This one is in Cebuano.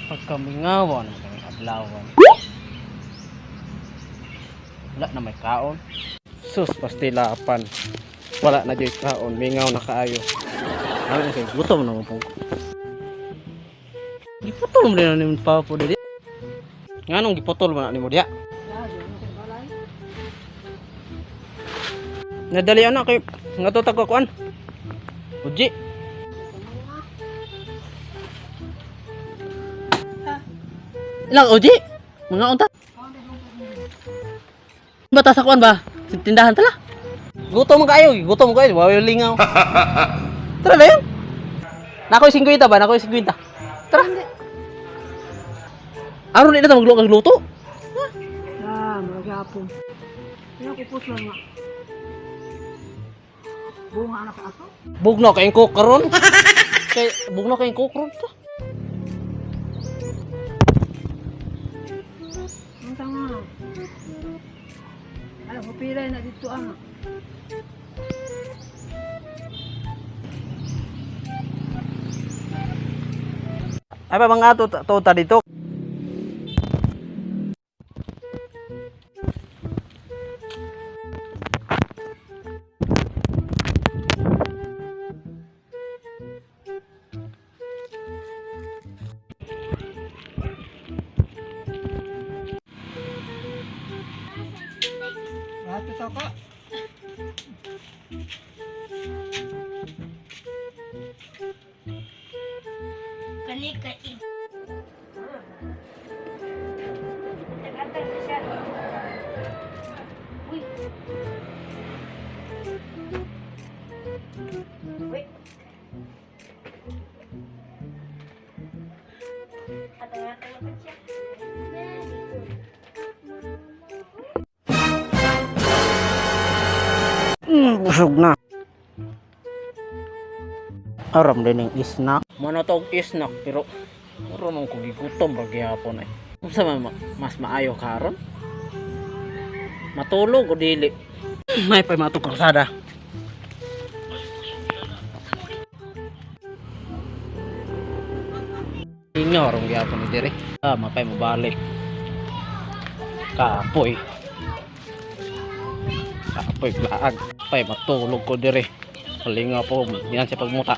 Pagkamingawan naman kami adlawan. Wala na may kaon. Sus, pastilapan. Wala na dyo'y kaon. Mingaw na kaayo. Ano kay gutom naman po. Giputol mo din na ni Papo dili. Nganong giputol mo na nimo diya? Nadali ana kay nga to tagkuan. Uji. Ilang uji? Mga unta. Bata sa kuan ba? Sa tindahan tala. Gutom kayo, gutom kayo, wa lingaw. Tara na yun. Nakoy 50 ba? Nakoy 50. Tara. Aron di na ta magluto luto. Ah, magyapon. Kaya ko po nga. Bunga na sa ato. Bugno kayong cook karon. Kay bugno kayong cook ron ta. Ang tanga. Ay, pupilay na dito ang. Ay pa mga tuta dito. Lahat ito ka. Kani kai. Nag-antag na siya. Uy. Uy. Atang-atang na pa siya. Very good. Busog na. Aram din ang isnak. Mano to og isnak pero muro man ko gigutom ra gihapon ay. Unsa man mas maayo karon? Matulog o dili? May pa matug kalsada. Ingaw rong gihapon ni diri. Ah, mapay mobalik. Kapoy. Kapoy laag. Pay matulog ko diri. Kalinga po, yan siya pagmuta.